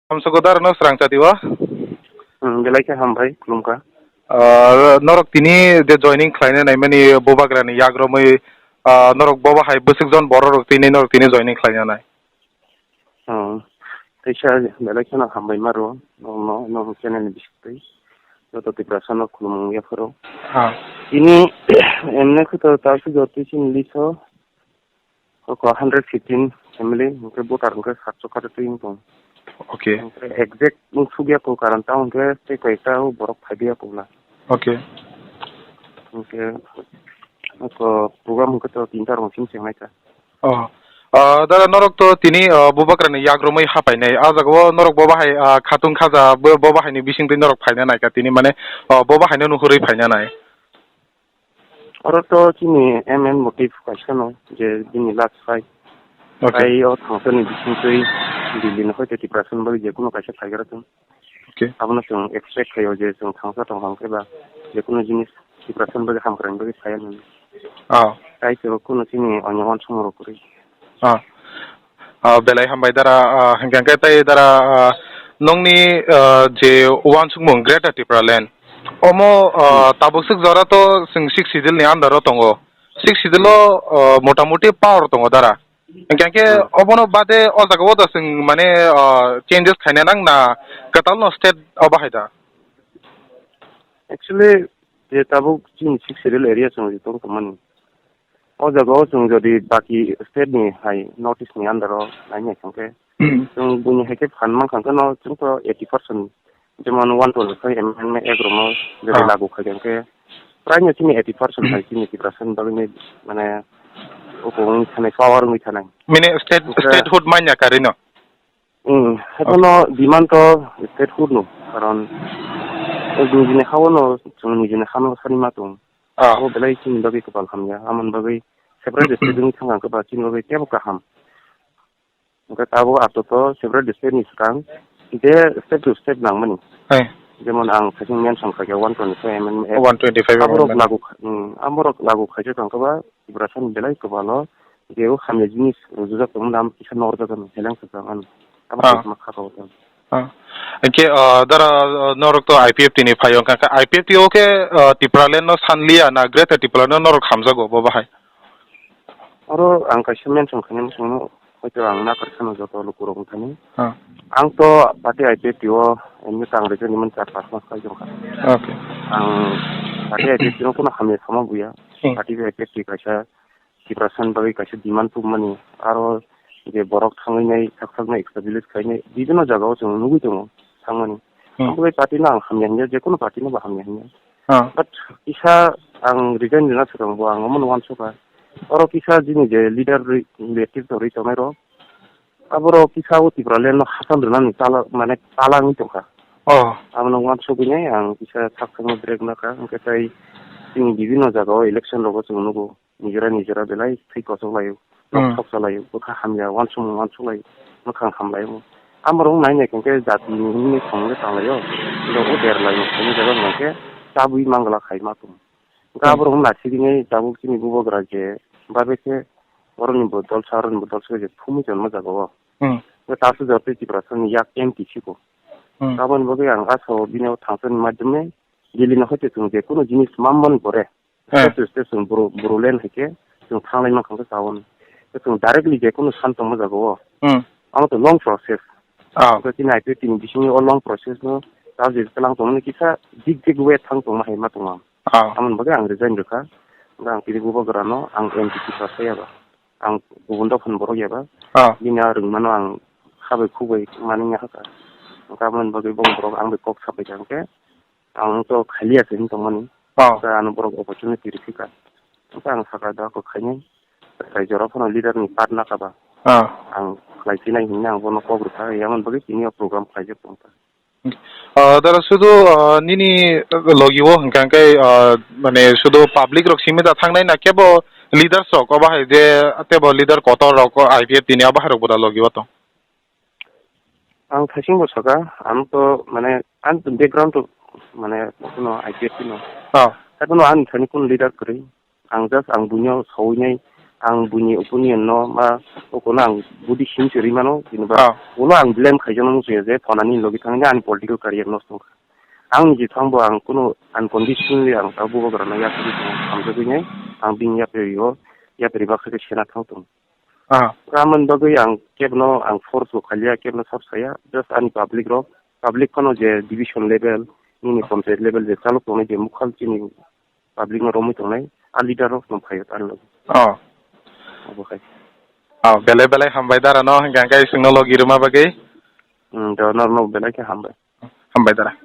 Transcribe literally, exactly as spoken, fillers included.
Hamsoko dara no srang chati o. Hmm, belai khe hambai, khulumkha. Ah, norok tini je joining khlaina naimani Bubagrani yagromwi, ah, norok bobo hai bwswk jon borok rok tini norok tini joining khlaina nai. Hmm, teisa belai kheno hambai maro, no, no, no channel ni bisingtwi. Joto Tiprasa no khulumung yapharo. Ah. Tini, emne khuto ta su jotwi chini liso. Oko hundred fifteen family, hwnkhe voter hwnkhe satso kata twi wng tong. Okay. Hwnkhe exact wng suk ya kho, karon tamo hwnkhe tei koi ekta o borok phai ya kho na. Okay. Hwnkhe oko program hwnkhe to tinta rong simi chengnai kha. Oh. Ah, dara norok to tini, ah, Bubagrani yagromwi hapainai. Ah, jaga o norok bo bahai, ah, khatung khaja, bo, bo bahai ni bising twi norok phaina naikha tini mane, ah, bo bahai no nuhurwi phaina nai. Oro to chini M N motive kaisa no, je bini last fight. Okay. Tai o thangsa ni bising twi Delhi no hoite Tiprasa ni bagwi je kuno kaisa phaigra thung. Okay. Abono chwng expect khaio je chwng thangsa tong hang khe ba je kuno jinis Tiprasa ni bagwi hamkrai ni bagwi phai ya nini. Ah. Tai chwng kuno chini onyo uansukmung rok kwrwi. Ah. Ah, belai hambai dara, ah, hwnkhe hwnkhe tei dara, ah, nongni, ah, je uansukmung Greater Tipraland. Omo, ah, hmm, tabuk swk jora to chwng Sixth Schedule ni under o tongo. Sixth Schedule o, ah, motamuti power tongo dara. Hwnkhe hwnkhe hmm, obono bade o jaga o da chwng mane, ah, changes khaina nang na kwtal no state o bahai da? Actually, je tabuk chini Sixth Schedule area chwng je tong tongmani. O jaga o chwng jodi baki state ni hai North East ni under o nai nai khe, hmm, chwng buini hai khe phan mankha khe no chwng to eighty percent, jemon one twenty-five amendment act rok no jodi ah, lagu khai khe, prai no chini eighty percent hai chini Tiprasa ni bagwi ni mane uko wngwi thanai, power wngwi thanai. Mini state, onkhe statehood manya karwi no? Hmm, haiphano demand to statehood no, karon nijini ha-o no chwng nijini ha-no sani ma tong. Ah. Abo belai chini bagwi kwpal hamya, amoni bagwi separate state wngwi thangkha khe ba chini bagwi teibo kaham. Hwnkhe tabuk apato separate state ni swkang je state to state nangmani. Hai. Jemon ang saichung mention khaikha one twenty-five amendment act. One twenty-five aborok amendment lagu kha-, hmm, aborok lagu khaijak tongkha ba Tiprasa ni belai kwbalo je o hamya jinis rwjak tongmani amo kisa norjak ano heleng swkang ano. Abo ah, kaisa ma kha kha o tong. Ah. Hwnkhe, ah, dara, ah, norok to I P F T ni phaio, hwnkhe I P F T o khe, ah, Tipraland no sanliya na Greater Tipraland no norok hamjago bo bahai? Oro ang kaisa mention khainani chwngno, hoito ang nakarkhano joto lukurok wngthani. Ah. Ang to party I P F T o emni tang rwjani man char pas mas kai tongkha. Okay. Ang party I P F T no kono hamya sama buya. Hmm. Party I P F T kaisa Tiprasa ni bagwi kaisa demand tubumani, aro je borok thangwi nai, sak sak nai establish khainai, bibinno jagao chwng nugwi tongo thangmani. Hmm. Ang bai party no ang hamya hinya, jekono party no bo hamya hinya. Ah. But kisa ang resign rwna swkang bo ang omono uansukha. Oro kisa jini je leader rwi, leadership rwi tongnai rok, aborok kisa o Tipraland no hachal rwnani tala, mane tala wngwi tongkha. Oh. Abono uansugwi nai ang kisa sak sakno break nakha, hwnkhe tai chini bibinno jagao election rogo chwng nugo. Nijora nijora belai thwi kochok laio, hmm, nok sok sa laio, bwkha hamya, uansukmung uansuk laio, mwkhang ham laio. Amorok nai nai khe jati ni hwnwi samung le tang laio, abo der laio, hwnwi jaga hwnkhe chabwi mangla khai ma tong. Hwnkhe hmm, aborok wng naisingwi tabuk chini bubagra je babe khe oroni bo dolsa, oroni bo dolsa je thumwi tonma jaga o. Hmm. Hwnkhe tasu jotoi Tiprasa ni yak M T C ko. Hmm. Aboni bagwi ang asao bini o thangsani madhyome Delhi no hoite chwng je kunu jinis mamani pore. Eh. State to state chwng Bru-, Bruland hai khe chwng thanglai mankha khe tawan. Chwng directly je kunu san tongma jaga o. Hmm. Amo to long process. Ah. Hwnkhe chini I P F T ni bisingni o long process no tabjil tlang tongmani kisa dik dik way thang tongma hai ma tongo. Ah. Amoni bagwi ang resign rwkha. Hwnkhe ang tini bubagra no ang M T C pass khe ya ba. Ang kubun dophani borok ya ba. Ah. Bini a rwngmano ang khabai khukbai manwi ya kha. Hwnkhe amoni bagwi bo borok ang bai kok sapai kha hwnkhe. Ang to khaliya se wng tongmani. Oh. Hwnkhe ano borok opportunity rwphikha. Hwnkhe ang sakha da kok khainai. Raijorok phano leader ni part nakha ba. Oh. Ang khlai phinai hinwi ang bono kok rwkha. Yamon bagwi tini o program khlaijak tongkha. Oh, dara sudu, oh, nini logi o hwnkha hwnkhe, oh, mane sudu public rok simi da thangnai na kebo leaders rok obo hai je tebo leader kotor rok I P F T ni obo hai rok bo da logi o tong? Ang thaising bo saka, ang to mane, ang to background to mane, kono I P F T no. Oh. Haikhe no ang thani kun leader kwrwi. Ang just ang buino sawinai, ang buini opinion no ma okono ang budi sim se ri mano, jeneba Ah. Ulo ang blame khaijano muchungya je phonani logi thangni ani political career nosto wngkha. Ang ni jithang bo ang kuno unconditionally ang ta bubagra no yapri tong hamjagwi nai ang bini yapri o yapri baksa khe sena thang tong. Ah. Ramani bagwi ang kebno ang force bo khaliya, kebno sab saya, just ani public rok, public phano je division level, nini panchayat level je chalok tongnai je mukhal chini public no romwi tongnai, a leader rok no phaio tani logi. Oh. Obo khai. Oh, belai belai hambai dara no, hingka hingka ising no logi rwma bagwi. Hmm, do nor no belai khe hambai. Hambai dara.